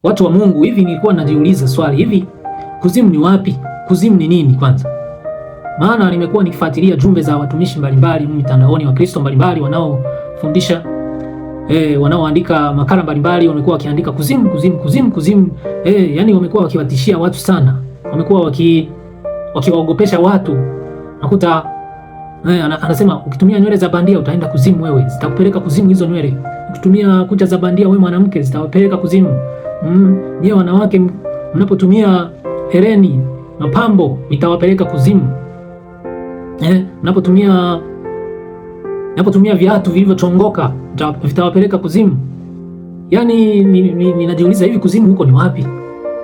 Watu wa Mungu, hivi nilikuwa najiuliza swali, hivi kuzimu ni wapi? Kuzimu ni nini kwanza? Maana nimekuwa nikifuatilia jumbe za watumishi mbalimbali mitandaoni, wa Kristo mbalimbali wanaofundisha wanaoandika makala mbalimbali, wamekuwa wakiandika kuzimu, kuzimu, kuzimu, kuzimu. Yani wamekuwa wakiwatishia watu sana, wamekuwa wakiwaogopesha watu. Nakuta anasema ukitumia nywele za bandia utaenda kuzimu wewe, zitakupeleka kuzimu hizo nywele. Ukitumia kucha za bandia wewe mwanamke, zitawapeleka kuzimu. Nyie wanawake mnapotumia hereni, mapambo itawapeleka kuzimu. Mnapotumia viatu vilivyochongoka vitawapeleka kuzimu. Yaani ninajiuliza hivi kuzimu huko ni wapi?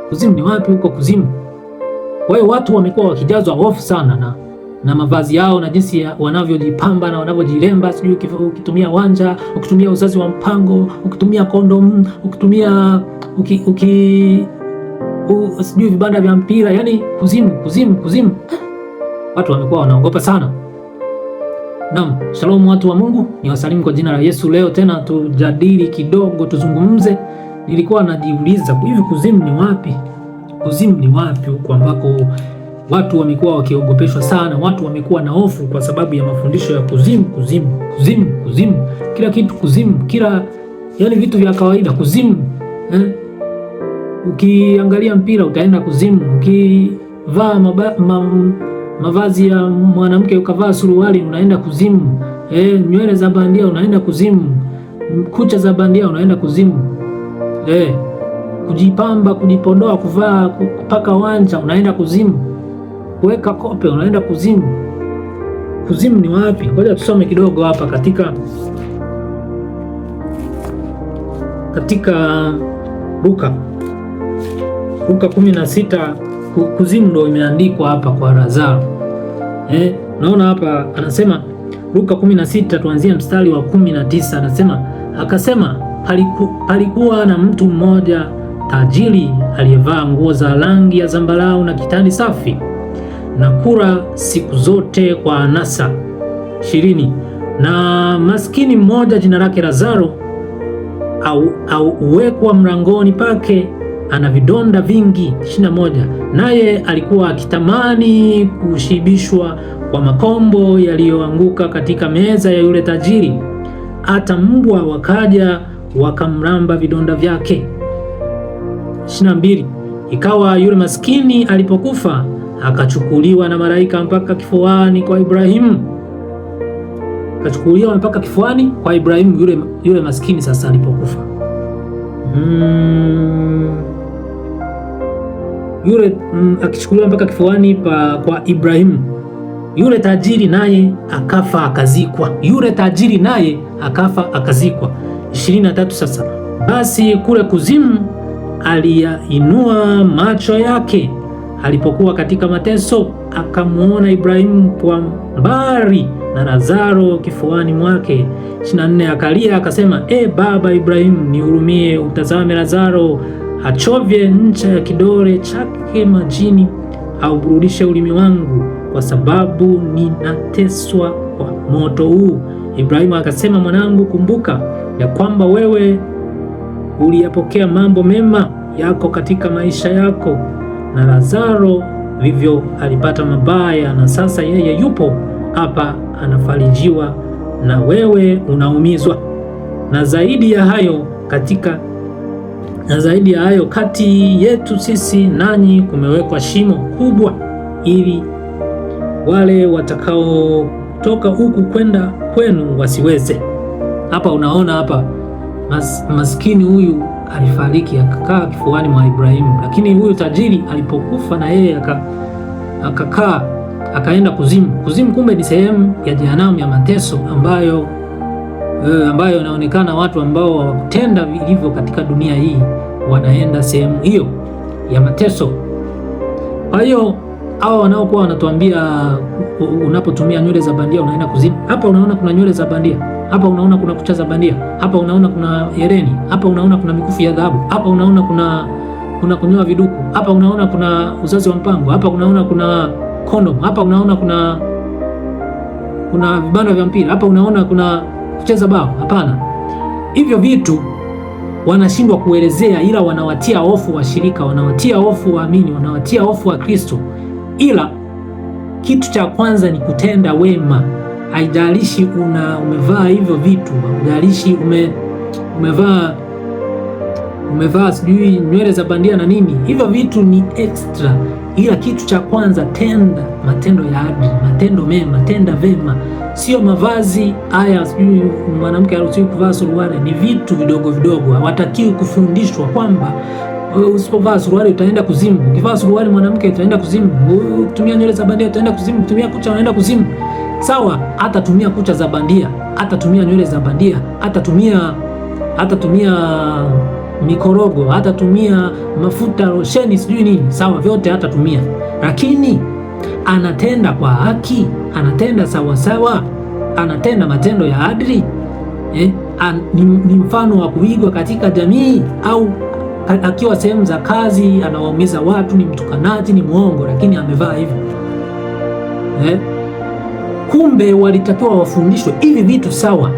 Kuzimu ni wapi huko kuzimu? Kwa hiyo watu wamekuwa wakijazwa hofu sana na mavazi yao na jinsi wanavyojipamba na wanavyojiremba, sijui ukitumia wanja, ukitumia uzazi wa mpango, ukitumia kondom, ukitumia sijui vibanda vya mpira, yani kuzimu, kuzimu, kuzimu. Watu wamekuwa wanaogopa sana. Naam, shalom watu wa Mungu, niwasalimu kwa jina la Yesu. Leo tena tujadili kidogo, tuzungumze. Nilikuwa najiuliza hivi kuzimu ni wapi? Kuzimu ni wapi huko ambako watu wamekuwa wakiogopeshwa sana, watu wamekuwa na hofu kwa sababu ya mafundisho ya kuzimu, kuzimu, kuzimu, kuzimu, kila kitu kuzimu, kila yani vitu vya kawaida kuzimu. Ukiangalia mpira utaenda kuzimu, ukivaa mavazi ya mwanamke ukavaa suruali unaenda kuzimu. Nywele za bandia unaenda kuzimu, kucha za bandia unaenda kuzimu. Kujipamba, kujipodoa, kuvaa, kupaka wanja unaenda kuzimu, kuweka kope unaenda kuzimu. Kuzimu ni wapi? Ngoja tusome kidogo hapa katika Luka 16. Kuzimu ndo imeandikwa hapa kwa Lazaro. Naona hapa anasema Luka 16 tuanzie mstari wa 19, anasema akasema, palikuwa na mtu mmoja tajiri aliyevaa nguo za rangi ya zambarau na kitani safi na kula siku zote kwa anasa. 20 Na maskini mmoja jina lake Lazaro au uwekwa mlangoni pake ana vidonda vingi. 21 Naye alikuwa akitamani kushibishwa kwa makombo yaliyoanguka katika meza ya yule tajiri, hata mbwa wakaja wakamramba vidonda vyake. 22 Ikawa yule maskini alipokufa akachukuliwa na malaika mpaka kifuani kwa Ibrahimu. Akachukuliwa mpaka kifuani kwa Ibrahimu yule maskini sasa alipokufa. Yule akichukuliwa mpaka kifuani kwa Ibrahimu. Yule tajiri naye akafa akazikwa. Yule tajiri naye akafa akazikwa. 23 Sasa basi kule kuzimu aliyainua macho yake alipokuwa katika mateso, akamwona Ibrahimu kwa mbali na Lazaro kifuani mwake. 24 Akalia akasema, E baba Ibrahimu, nihurumie, utazame Lazaro achovye ncha ya kidole chake majini, auburudishe ulimi wangu, kwa sababu ninateswa kwa moto huu. Ibrahimu akasema, mwanangu, kumbuka ya kwamba wewe uliyapokea mambo mema yako katika maisha yako, na Lazaro vivyo alipata mabaya, na sasa yeye yupo hapa anafarijiwa, na wewe unaumizwa. Na zaidi ya hayo kati yetu sisi nanyi kumewekwa shimo kubwa, ili wale watakaotoka huku kwenda kwenu wasiweze. Hapa unaona hapa maskini huyu alifariki akakaa kifuani mwa Ibrahimu, lakini huyu tajiri alipokufa na yeye akakaa akaenda kuzimu. Kuzimu kumbe ni sehemu ya jehanamu ya mateso ambayo ambayo inaonekana watu ambao hawakutenda vilivyo katika dunia hii wanaenda sehemu hiyo ya mateso. Kwa hiyo hawa wanaokuwa wanatuambia unapotumia nywele za bandia unaenda kuzimu, hapa unaona kuna nywele za bandia, hapa unaona kuna kucha za bandia, hapa unaona kuna hereni, hapa unaona kuna mikufu ya dhahabu, hapa unaona kuna kunyoa viduku, hapa unaona kuna uzazi wa mpango, hapa unaona kuna kondom, hapa unaona kuna vibanda vya mpira, hapa unaona kuna kucheza bao. Hapana, hivyo vitu Wanashindwa kuelezea, ila wanawatia hofu washirika, wanawatia hofu waamini, wanawatia hofu wa Kristo. Ila kitu cha kwanza ni kutenda wema. Haijalishi umevaa hivyo vitu, haijalishi umevaa sijui nywele za bandia na nini, hivyo vitu ni extra, ila kitu cha kwanza, tenda matendo ya adili, matendo mema, tenda vema, sio mavazi haya. Sijui mwanamke haruhusiwi kuvaa suruali, ni vitu vidogo vidogo. Hawatakiwi kufundishwa kwamba usipovaa suruali utaenda kuzimu, ukivaa suruali mwanamke utaenda kuzimu, ukitumia nywele za bandia utaenda kuzimu, ukitumia kucha unaenda kuzimu. Sawa, hatatumia kucha za bandia, hatatumia nywele za bandia, hatatumia mikorogo, hatatumia mafuta losheni, sijui nini, sawa, vyote hatatumia, lakini anatenda kwa haki, anatenda sawasawa, anatenda matendo ya adili ni mfano wa kuigwa katika jamii, au akiwa sehemu za kazi anawaumiza watu, ni mtukanaji, ni mwongo, lakini amevaa hivyo Kumbe walitakiwa wafundishwe hivi vitu sawa,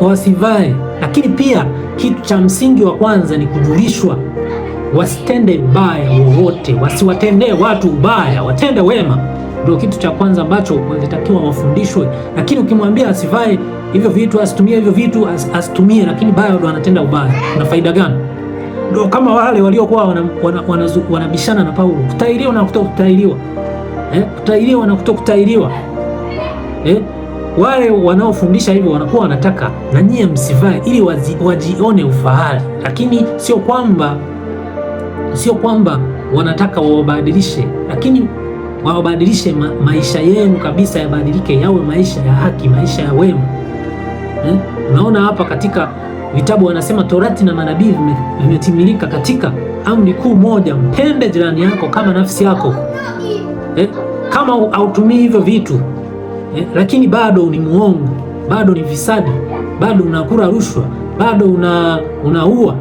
wasivae, lakini pia kitu cha msingi wa kwanza ni kujulishwa, wasitende ubaya wowote, wasiwatendee watu ubaya, watende wema. Ndio kitu cha kwanza ambacho walitakiwa wafundishwe. Lakini ukimwambia asivae hivyo vitu, asitumie hivyo vitu, asitumie, lakini bado anatenda ubaya, una faida gani? Ndio kama wale waliokuwa wanabishana na Paulo, kutahiriwa na kutokutahiriwa, kutahiriwa na kutokutahiriwa. Wale wanaofundisha hivyo wanakuwa wanataka na nyie msivae ili wajione ufahari, lakini sio kwamba wanataka wawabadilishe, lakini wawabadilishe maisha yenu kabisa, yabadilike yawe maisha ya haki, maisha ya wema. Unaona hapa katika vitabu wanasema Torati na manabii vimetimilika katika amri kuu moja, mpende jirani yako kama nafsi yako. Kama hautumii hivyo vitu lakini bado ni muongo, bado ni fisadi, bado unakula rushwa, bado unaua,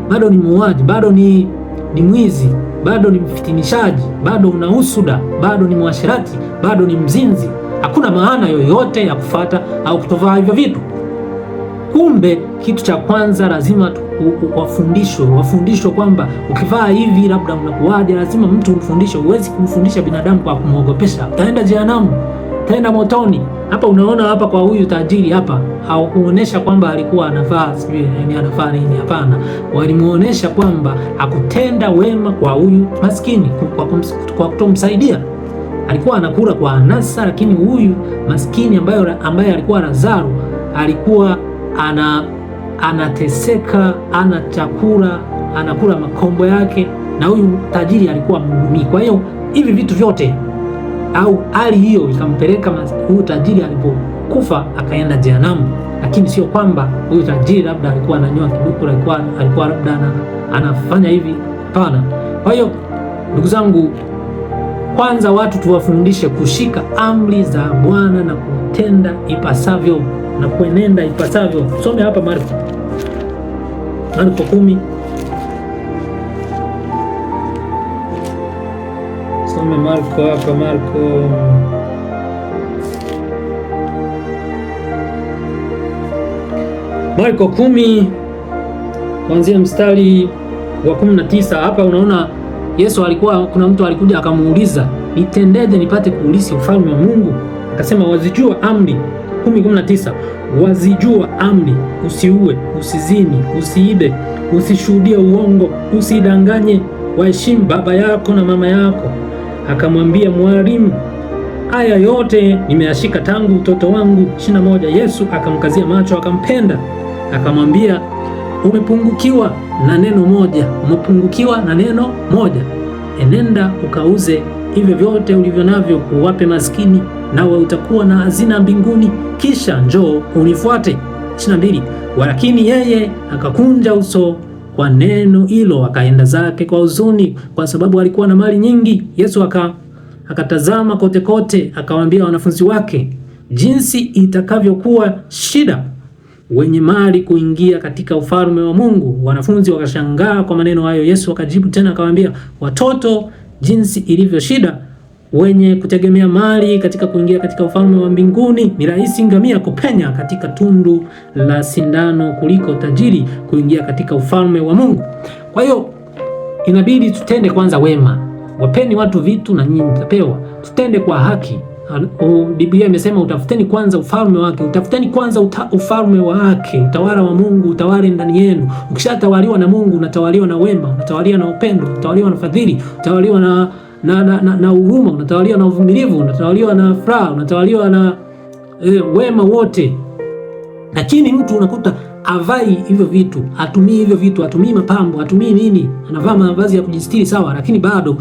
bado ni muuaji, bado ni mwizi, bado ni mfitinishaji, bado una husuda, bado ni mwasherati, bado ni mzinzi, hakuna maana yoyote ya kufata au kutovaa hivyo vitu. Kumbe kitu cha kwanza lazima wafundishwe kwamba ukivaa hivi labda unakuwaje. Lazima mtu umfundishe. Huwezi kumfundisha binadamu kwa kumwogopesha, utaenda jehanamu, utaenda motoni. Hapa unaona hapa kwa huyu tajiri hapa hawakuonesha kwamba alikuwa anavaa sijui nini, anavaa nini. Hapana, walimuonesha kwamba hakutenda wema kwa huyu maskini kwa kutomsaidia. Alikuwa anakula kwa anasa, lakini huyu maskini ambaye alikuwa Lazaro alikuwa anateseka, ana chakula, anakula makombo yake, na huyu tajiri alikuwa mhudumii. Kwa hiyo hivi vitu vyote au hali hiyo ikampeleka huyu tajiri alipokufa akaenda jehanamu, lakini sio kwamba huyu tajiri labda alikuwa ananyoa kibuku, alikuwa labda anafanya hivi. Hapana. Kwa hiyo ndugu zangu, kwanza watu tuwafundishe kushika amri za Bwana na kutenda ipasavyo na kuenenda ipasavyo. Some hapa Marko 10. Some Marko hapa, Marko 10 kuanzia mstari wa 19. Hapa unaona Yesu alikuwa, kuna mtu alikuja akamuuliza, nitendeje nipate kuurithi ufalme wa Mungu? Akasema, wazijua amri 10:19, wazijua amri: usiue, usizini, usiibe, usishuhudie uongo, usidanganye, waheshimu baba yako na mama yako. Akamwambia, Mwalimu, haya yote nimeyashika tangu utoto wangu. 21, Yesu akamkazia macho akampenda, akamwambia, umepungukiwa na neno moja, umepungukiwa na neno moja. Enenda ukauze hivyo vyote ulivyo navyo, uwape maskini, nawe utakuwa na hazina mbinguni, kisha njoo unifuate. 22, walakini yeye akakunja uso kwa neno hilo, akaenda zake kwa huzuni, kwa sababu alikuwa na mali nyingi. Yesu akatazama kote kote, akawaambia wanafunzi wake jinsi itakavyokuwa shida wenye mali kuingia katika ufalme wa Mungu. Wanafunzi wakashangaa kwa maneno hayo. Yesu akajibu tena akawaambia, watoto, jinsi ilivyo shida wenye kutegemea mali katika kuingia katika ufalme wa mbinguni. Ni rahisi ngamia kupenya katika tundu la sindano kuliko tajiri kuingia katika ufalme wa Mungu. Kwa hiyo inabidi tutende kwanza wema. Wapeni watu vitu na nyinyi mtapewa. Tutende kwa haki. Biblia imesema utafuteni kwanza ufalme wake, utafuteni kwanza ufalme wake, utawala wa Mungu utawale ndani yenu. Ukishatawaliwa na Mungu, unatawaliwa na wema, unatawaliwa na upendo, unatawaliwa na fadhili, unatawaliwa na huruma, unatawaliwa na uvumilivu, unatawaliwa na furaha, unatawaliwa na wema wote. Lakini mtu unakuta avai hivyo vitu, atumii hivyo vitu, atumii mapambo, atumii nini, anavaa mavazi ya kujistiri sawa, lakini bado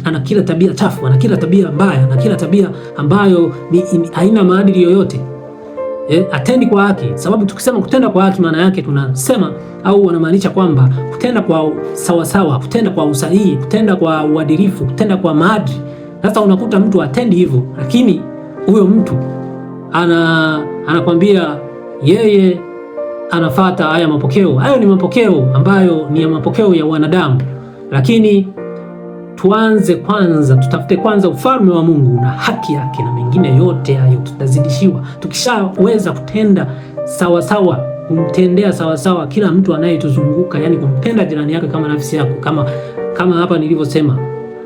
ana kila tabia chafu, ana kila tabia mbaya, ana kila tabia ambayo ni haina maadili yoyote. Atendi kwa haki. Sababu tukisema kutenda kwa haki, maana yake tunasema au wanamaanisha kwamba kutenda kwa sawasawa, kutenda kwa usahihi, kutenda kwa uadilifu, kutenda kwa maadili. Sasa unakuta mtu atendi hivyo, lakini huyo mtu anakwambia yeye anafata haya mapokeo. Hayo ni mapokeo ambayo ni ya mapokeo ya wanadamu, lakini tuanze kwanza, tutafute kwanza ufalme wa Mungu na haki yake, na mengine yote hayo tutazidishiwa. Tukishaweza kutenda sawasawa, kumtendea sawasawa kila mtu anayetuzunguka, yani kumpenda jirani yako kama nafsi yako, kama hapa nilivyosema,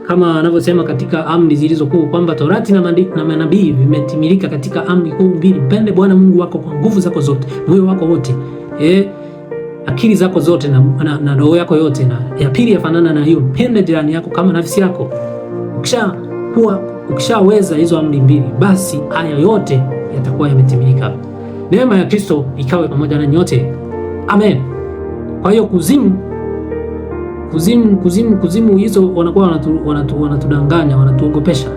kama anavyosema katika amri zilizokuu kwamba Torati na manabii vimetimilika katika amri kuu mbili: mpende Bwana Mungu wako kwa nguvu zako zote, moyo wako wote, akili zako zote na roho yako yote, na ya pili yafanana na hiyo, mpende jirani yako kama nafsi yako. Ukishaweza hizo amri mbili, basi haya yote yatakuwa yametimilika. Neema ya Kristo ikawe pamoja na nyote, amen. Kwa hiyo kuzimu kuzimu kuzimu kuzimu hizo wanakuwa wanatudanganya, wanatuogopesha.